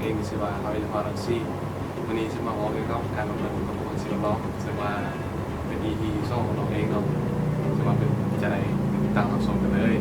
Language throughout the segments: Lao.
ເອງຊື່ວ່າ ເຮົາເອລະພາລັງສີ. ມື້ນີ້ຊິມາເວົ້າກ່ຽວກັບການດຳເນີນຂະບວນສິ່ງແວດລ້ອມ ເຊິ່ງວ່າເປັນ ອີພີ ທີສອງຂອງນ້ອງເອງເນາະ. ເຊິ່ງວ່າເປັນຈັ່ງໃດ ໄປຕິດຕາມຮັບຊົມກັນເລີຍ.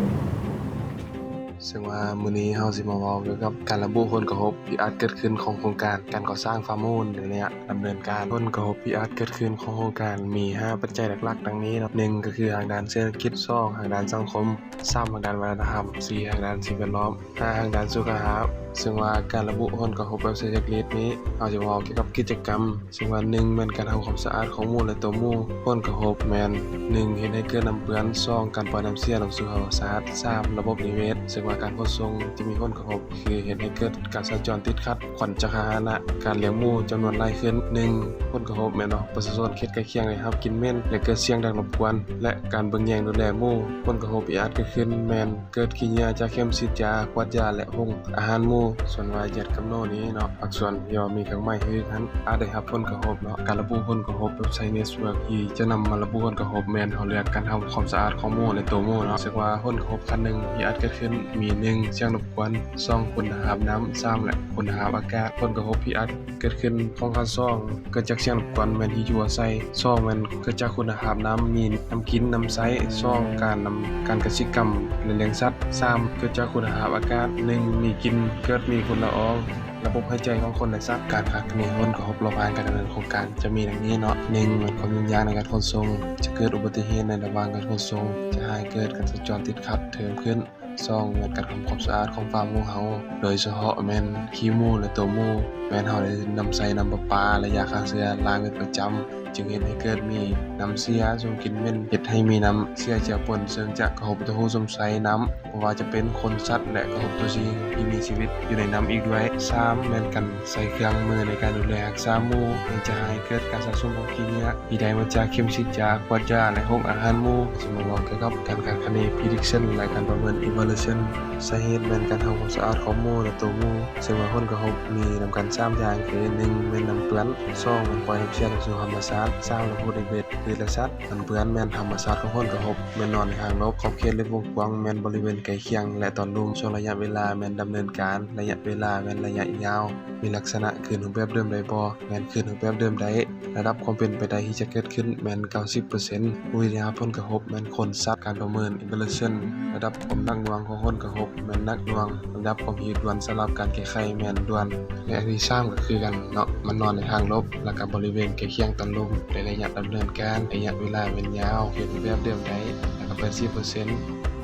ເຊິ່ງວ່າມື້ນີ້ເຮົາຊິມາເວົ້າກ່ຽວກັບການລະບຸຜົນກະທົບທີ່ອາດເກີດຂຶ້ນຂອງໂຄງການການກໍ່ສ້າງຟາມໝູໃນໄລຍະດຳເນີນການ. ຜົນກະທົບທີ່ອາດເກີດຂຶ້ນຂອງໂຄງການມີຫ້າປັດໄຈຫຼັກໆ ດັ່ງນີ້ເນາະ. ໜຶ່ງ ກໍຄືທາງດ້ານເສດຖະກິດ, ສອງ ທາງດ້ານສັງຄົມ, ສາມ ທາງດ້ານວັດທະນະທຳ, ສີ່ ທາງດ້ານສິ່ງແວດລ້ອມ, ຫ້າ ທາງດ້ານສຸຂະພາບ. ເຊິ່ງວ່າການລະບຸຜົນກະທົບແບບເສດຖະກິດນີ້ ເຮົາຈະເວົ້າກ່ຽວກັບກິດຈະກຳ ເຊິ່ງວ່າ ໜຶ່ງ ແມ່ນການທຳຄວາມສະອາດຂອງໝູ ແລະ ໂຕໝູ. ຜົນກະທົບແມ່ນ ໜຶ່ງ ເຮັດໃຫ້ເກີດນ້ຳເປື້ອນ, ສອງ ການປ່ອຍນ້ຳເສຍລົງສູ່ທຳມະຊາດ, ສາມ ລະບົບນິເວດ ເຊິ່ງວ່າການຂົນສົ່ງຈະມີຜົນກະທົບ ຄືເຮັດໃຫ້ເກີດການສັນຈອນຕິດຂັດ, ຂວັນຈາກພາຫະນະ, ການລ້ຽງໝູຈຳນວນຫຼາຍຂຶ້ນ. ໜຶ່ງ ຜົນກະທົບແມ່ນເນາະ ປະຊາຊົນເຂດໃກ້ຄຽງໄດ້ຮັບກິ່ນເໝັນ ແລະ ເກີດສຽງດັງລົບກວນ ແລະ ການເບິ່ງແຍງດູແລໝູ. ຜົນກະທົບທີ່ອາດເກີດຂຶ້ນແມ່ນ ເກີດຂີ້ເຫຍື້ອຈາກເຂັມສີດຢາ, ຂວດຢາ ແລະ ໂຮງອາຫານໝູ. ສ່ວນວ່າຢາດກຳໂນນີ້ເນາະ ພາກສ່ວນທີ່ວ່າມີເຄື່ອງໝາຍຮຶກຫັ້ນ ອາດໄດ້ຮັບຜົນກະທົບເນາະ. ການລະບຸຜົນກະທົບແບບໃຊ້ເນັດເວີກທີ່ຈະນຳມາລະບຸຜົນກະທົບແມ່ນ ເຮົາເລືອກການທຳຄວາມສະອາດຂອງໝູ ແລະ ໂຕໝູເນາະ. ເຊິ່ງວ່າຜົນກະທົບຂັ້ນໜຶ່ງທີ່ອາດເກີດຂຶ້ນມີ ໜຶ່ງ ສຽງລົບກວນ, ສອງ ຄຸນນະພາບນ້ຳ, ສາມ ແລະ ຄຸນນະພາບອາກາດ. ຜົນກະທົບທີ່ອາດເກີດຂຶ້ນຂອງຂັ້ນສອງ ເກີດຈາກສຽງລົບກວນແມ່ນທີ່ຢູ່ອາໄສ, ສອງ ແມ່ນ ເກີດຈາກຄຸນນະພາບນ້ຳ ມີນ້ຳກິນ, ນ້ຳໃຊ້, ສອງ ການນຳ ການກະສິກຳ ແລະ ລ້ຽງສັດ, ສາມ ເກີດຈາກຄຸນນະພາບອາກາດ ໜຶ່ງ ມີກິ່ນ, ເກີດມີຝຸ່ນລະອອງ. ລະບົບຫາຍໃຈຂອງຄົນ ແລະ ສັດ. ການຄາດຄະເນຜົນກະທົບລະຫວ່າງການດຳເນີນໂຄງການຈະມີດັ່ງນີ້ເນາະ. ໜຶ່ງ ແມ່ນຄວາມຫຍຸ້ງຍາກໃນການຂົນສົ່ງ, ຈະເກີດອຸບັດຕິເຫດໃນລະຫວ່າງການຂົນສົ່ງ, ຈະໃຫ້ເກີດການສັນຈອນຕິດຂັດເພີ່ມຂຶ້ນ, ສອງ ແມ່ນການທຳຄວາມສະອາດຂອງຟາມຂອງເຮົາ ໂດຍສະເພາະແມ່ນຂີ້ໝູ ແລະ ໂຕໝູ ແມ່ນເຮົາໄດ້ນຳໃຊ້ນ້ຳປະປາ ແລະ ຢາຂ້າເຊື້ອລ້າງເປັນປະຈຳ ຈຶ່ງເຮັດໃຫ້ເກີດມີນ້ຳເສຍ, ສົ່ງກິ່ນເໝັນ, ເຮັດໃຫ້ມີນ້ຳເສຍເຈືອປົນ ເຊິ່ງຈະກະທົບຕໍ່ຜູ້ຊົມໃຊ້ນ້ຳ ບໍ່ວ່າຈະເປັນຄົນ, ສັດ ແລະ ກະທົບຕໍ່ສິ່ງທີ່ມີຊີວິດຢູ່ໃນນ້ຳອີກດ້ວຍ. ສາມ ແມ່ນການໃຊ້ເຄື່ອງມືໃນການດູແລຮັກສາໝູ ແມ່ນຈະໃຫ້ເກີດການສະສົມຂອງຂີ້ເຫຍື້ອທີ່ໄດ້ມາຈາກເຂັມສີດຢາ, ຂວດຢາ ແລະ ໂຮງອາຫານໝູ. ເຮົາຊິມາເວົ້າກ່ຽວກັບການຄາດຄະເນ prediction ແລະ ການປະເມີນ evaluation. ສາເຫດແມ່ນການທຳຄວາມສະອາດຂອງໝູ ແລະ ໂຕໝູ ເຊິ່ງວ່າຜົນກະທົບມີນຳກັນສາມຢ່າງ ຄື ໜຶ່ງ ແມ່ນນ້ຳເປື້ອນ, ສອງ ແມ່ນປ່ອຍນ້ຳເສຍລົງສູ່ທຳມະຊາດ, ສາມ ລະບົບນິເວດ ຄື ແລະ ສັດ. ນ້ຳເປື້ອນແມ່ນທຳມະຊາດຂອງຜົນກະທົບ ແມ່ນນອນໃນທາງລົບ, ຂອບເຂດ ຫຼື ວົງກວ້າງແມ່ນບໍລິເວນໃກ້ຄຽງ ແລະ ຕອນລຸ່ມ. ຊ່ວງໄລຍະເວລາແມ່ນດຳເນີນການ, ໄລຍະເວລາແມ່ນໄລຍະຍາວ, ມີລັກສະນະຄືນຮູບແບບເດີມໄດ້ບໍ່? ແມ່ນຄືນຮູບແບບເດີມໄດ້. ລະດັບຄວາມເປັນໄປໄດ້ທີ່ຈະເກີດຂຶ້ນແມ່ນເກົ້າສິບເປີເຊັນ. ຜູ້ທີ່ໄດ້ຮັບຜົນກະທົບແມ່ນຄົນ, ສັດ. ການປະເມີນ evaluation ລະດັບຄວາມໜັກໜ່ວງຂອງຜົນກະທົບແມ່ນໜັກໜ່ວງ, ລະດັບຄວາມຮີບດ່ວນສຳລັບການແກ້ໄຂແມ່ນດ່ວນ. ແລະ ອັນທີສາມກໍຄືກັນເນາະ, ມັນນອນໃນທາງລົບ ແລ້ວກໍບໍລິເວນໃກ້ຄຽງຕອນລຸ່ມ ແລະ ໄລຍະດຳເນີນການ, ໄລຍະເວລາແມ່ນຍາວ, ເຮັດແບບເດີມໄດ້ ແລ້ວກໍແປດສິບເປີເຊັນ.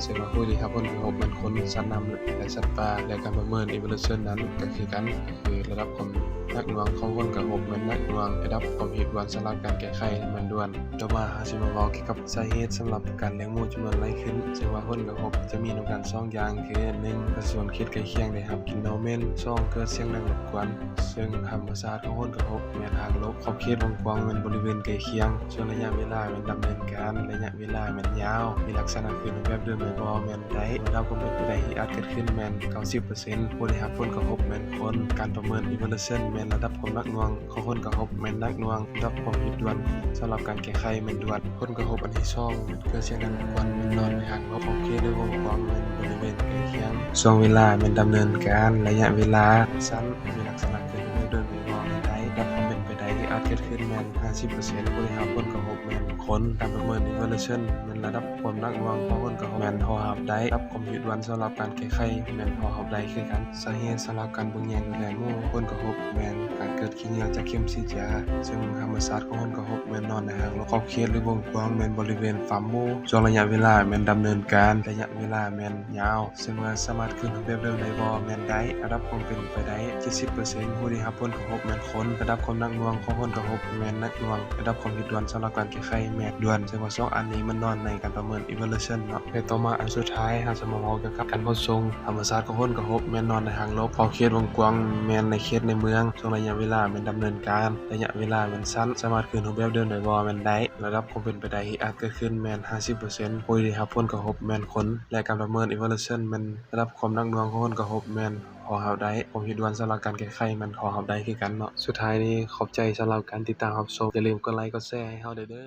ເຊິ່ງວ່າຜູ້ທີ່ຮັບຜົນກະທົບແມ່ນຄົນ, ສັດນ້ຳ ແລະ ສັດປ່າ. ແລະ ການປະເມີນ evaluation ນັ້ນກໍຄືກັນ, ຄືລະດັບຄວາມໜັກໜ່ວງຂອງຜົນກະທົບແມ່ນໜັກໜ່ວງ, ລະດັບຄວາມຮີບດ່ວນສຳລັບການແກ້ໄຂແມ່ນດ່ວນ. ຕໍ່ມາເຮົາຊິມາເວົ້າກ່ຽວກັບສາເຫດສຳລັບການລ້ຽງໝູຈຳນວນຫຼາຍຂຶ້ນ. ເຊິ່ງວ່າຜົນກະທົບຈະມີນຳກັນສອງຢ່າງ ຄື ໜຶ່ງ ປະຊາຊົນເຂດໃກ້ຄຽງໄດ້ຮັບກິ່ນເນົ່າເໝັນ, ສອງ ເກີດສຽງດັງລົບກວນ. ເຊິ່ງທຳມະຊາດຂອງຜົນກະທົບແມ່ນທາງລົບ, ຂອບເຂດວົງກວ້າງແມ່ນບໍລິເວນໃກ້ຄຽງ. ຊ່ວງໄລຍະເວລາແມ່ນດຳເນີນການ, ໄລຍະເວລາແມ່ນຍາວ, ມີລັກສະນະຄືນຮູບແບບເດີມໄດ້ບໍ່? ແມ່ນໄດ້. ລະດັບຄວາມເປັນໄປໄດ້ທີ່ອາດເກີດຂຶ້ນແມ່ນເກົ້າສິບເປີເຊັນ. ຜູ້ໄດ້ຮັບຜົນກະທົບແມ່ນຄົນ. ການປະເມີນ evaluation ແມ່ນລະດັບຄວາມໜັກໜ່ວງ ຂອງຜົນກະທົບແມ່ນໜັກໜ່ວງ, ລະດັບຄວາມຮີບດ່ວນສຳລັບການແກ້ໄຂແມ່ນດ່ວນ. ຜົນກະທົບອັນທີສອງແມ່ນເກີດສຽງດັງລົບກວນ, ແມ່ນນອນໃນທາງລົບ, ຂອບເຂດ ຫຼື ວົງກວ້າງແມ່ນບໍລິເວນໃກ້ຄຽງ. ຊ່ວງເວລາແມ່ນດຳເນີນການ, ໄລຍະເວລາສັ້ນ, ມີລັກສະນະຄືນຮູບແບບເດີມໄດ້ບໍ່? ແມ່ນໄດ້. ລະດັບຄວາມເປັນໄປໄດ້ທີ່ອາດເກີດຂຶ້ນແມ່ນຫ້າສິບເປີເຊັນ. ຜູ້ໄດ້ຮັບຜົນກະທົບແມ່ນຄົນ. ການປະເມີນ evaluation ແມ່ນລະດັບຄວາມໜັກໜ່ວງຂອງຜົນກະທົບແມ່ນພໍຮັບໄດ້, ລະດັບຄວາມຮີບດ່ວນສຳລັບການແກ້ໄຂແມ່ນພໍຮັບໄດ້ຄືກັນ. ສາເຫດສຳລັບການເບິ່ງແຍງດູແລໝູ, ຜົນກະທົບແມ່ນການເກີດຂີ້ເຫຍື້ອຈາກເຂັມສີດຢາ. ເຊິ່ງທຳມະຊາດຂອງຜົນກະທົບແມ່ນນອນໃນທາງລົບ, ຂອບເຂດ ຫຼື ວົງກວ້າງແມ່ນບໍລິເວນຟາມໝູ. ຊ່ວງໄລຍະເວລາແມ່ນດຳເນີນການ, ໄລຍະເວລາແມ່ນຍາວ. ເຊິ່ງວ່າສາມາດຄືນຮູບແບບເດີມໄດ້ບໍ່? ແມ່ນໄດ້. ລະດັບຄວາມເປັນໄປໄດ້ເຈັດສິບເປີເຊັນ. ຜູ້ທີ່ຮັບຜົນກະທົບແມ່ນຄົນ. ລະດັບຄວາມໜັກໜ່ວງຂອງຜົນກະທົບແມ່ນໜັກໜ່ວງ. ລະດັບຄວາມຮີບດ່ວນສຳລັບການແກ້ໄຂແມ່ນດ່ວນ. ເຊິ່ງວ່າສອງອັນນີ້ມັນນອນໃນການປະເມີນ evaluation ເນາະ. ແລະ ຕໍ່ມາອັນສຸດທ້າຍ ເຮົາຈະມາເວົ້າກ່ຽວກັບການຂົນສົ່ງ. ທຳມະຊາດຂອງຜົນກະທົບແມ່ນນອນໃນທາງລົບ, ຂອບເຂດວົງກວ້າງແມ່ນໃນເຂດໃນເມືອງ. ຊ່ວງໄລຍະເວລາແມ່ນດຳເນີນການ, ໄລຍະເວລາແມ່ນສັ້ນ. ສາມາດຄືນຮູບແບບເດີມໄດ້ບໍ່? ແມ່ນໄດ້. ລະດັບຄວາມເປັນໄປໄດ້ທີ່ອາດເກີດຂຶ້ນແມ່ນຫ້າສິບເປີເຊັນ. ຜູ້ທີ່ໄດ້ຮັບຜົນກະທົບແມ່ນຄົນ ແລະ ການປະເມີນ evaluation ແມ່ນລະດັບຄວາມໜັກໜ່ວງຂອງຜົນກະທົບແມ່ນພໍຮັບໄດ້, ຄວາມຮີບດ່ວນສຳລັບການແກ້ໄຂແມ່ນພໍຮັບໄດ້ຄືກັນເນາະ. ສຸດທ້າຍນີ້ ຂອບໃຈສຳລັບການຕິດຕາມຮັບຊົມ. ຢ່າລືມກົດໄລກົດແຊໃຫ້ເຮົາໄດ້ເດີ້.